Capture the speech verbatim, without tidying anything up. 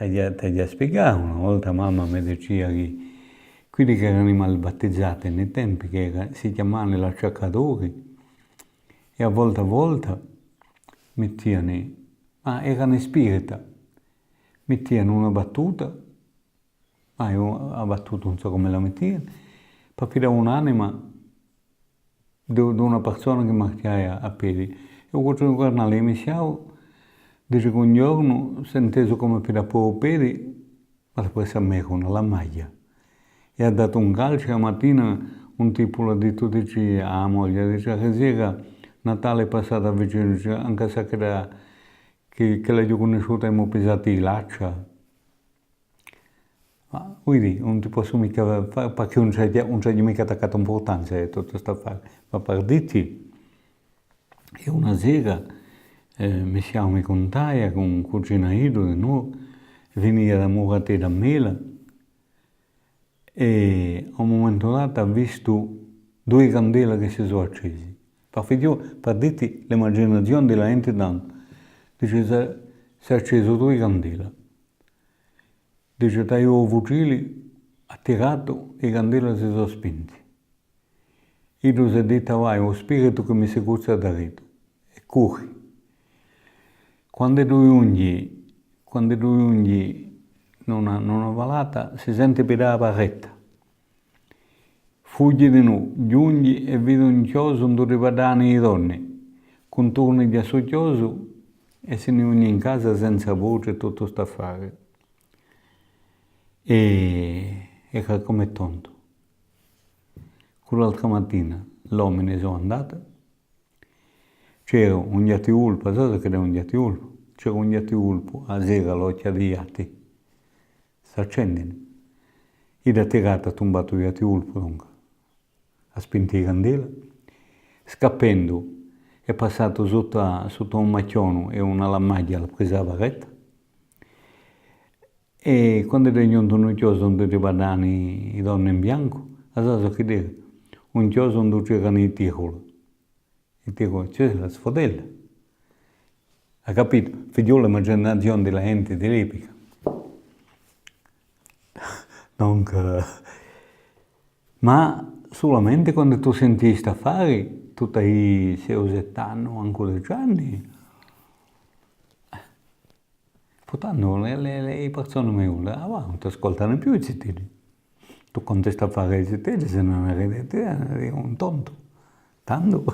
T'aghju, t'aghju à spiegà, una volta mamma mi dicia chì quelli chì eranu i malbattizati in i tempi, chì era, si chjamavanu l'acciaccatori, è à volta à volta mittianu, ma eranu i spirita, mittianu una battuta, ma eiu a battuta ùn sò cumu la mittianu, per fà un'anima d'una parsona chì marchjaia à pedi. È u cuginu carnale di Missiavu dice chì un ghjornu s'hè intesu cumu piglià pà u pedi, ma l'hà presa micca una lamaglia. È hà datu un calciu, è a matina un tipu l'hà dittu, dice, à a moglia, dice: «A sera Natale hè passatu vicinu, dice, ancu s'è chì, chì l'aghju cunnisciuta, emu pisatu i laccia.» Ma, vidi, ùn ti possu micca fà, perchè ùn ci aghju, ùn ci aghju micca attaccatu impurtanza à tuttu st'affare. Ma per ditti, è una sera, eh, Missiavu mi cuntaia chì un cuginu à iddu di noi vinia da Murateddu à Mela, è à un mumentu datu hà vistu dui candeli chì si sò accesi. Per fighjò, per ditti l'imaginazione di a ghjenti tandu, dice, s'hè, s'hè accesu dui candeli. Dice, t'aviu u fucili, hà tiratu, i candeli si sò spinti. Iddu s'hè dittu: «Vai, u spiritu chì mi si cuzza daretu», è curri. Quand'iddu ghjunghji, quand'iddu ghjunghji in una, in una valata, si senti piddà a barretta. Fughji dinù, ghjunghji è vidi un chjosu induva tribadani i donni, cunturni di stu chjosu, è si ni ghjunghji in casa senza voci è tuttu st'affari. È, è era cum'è tontu. Cù l'altra matina l'omini sò andati. C'era un ghjattivulpu, a sai chì hè un ghjattivulpu? C'era un ghjattivulpu, a sera l'ochja di ghjatti s'accendini. Iddu hà tiratu, hà tumbatu u ghjattivulpu, dunque hà spintu i candeli, scappendu, hè passatu sottu à, sottu à un machjonu è una lamaglia l'hà presa a barretta. È quand'iddu hè ghjuntu in u chjosu induva tribadani i donni in biancu, a sai chì era? Un chjosu induva c'erani i tiruli. È dicu, ci hè la sfodella. Hà capitu? Fighjò l'imaginazione di a ghjenti di l'epica. Donc, eh, ma sulamente quandu tù senti st'affari, tù t'hai sei o sette anni, ancu dece anni, eh, Purtantu, le, le, le, i parsoni mi dicenu: «Ah, và, ùn t'ascoltanu più i zitelli. Tù conti st'affari à i zitelli, sè ùn eri di tè, eri un tontu.» Tandu.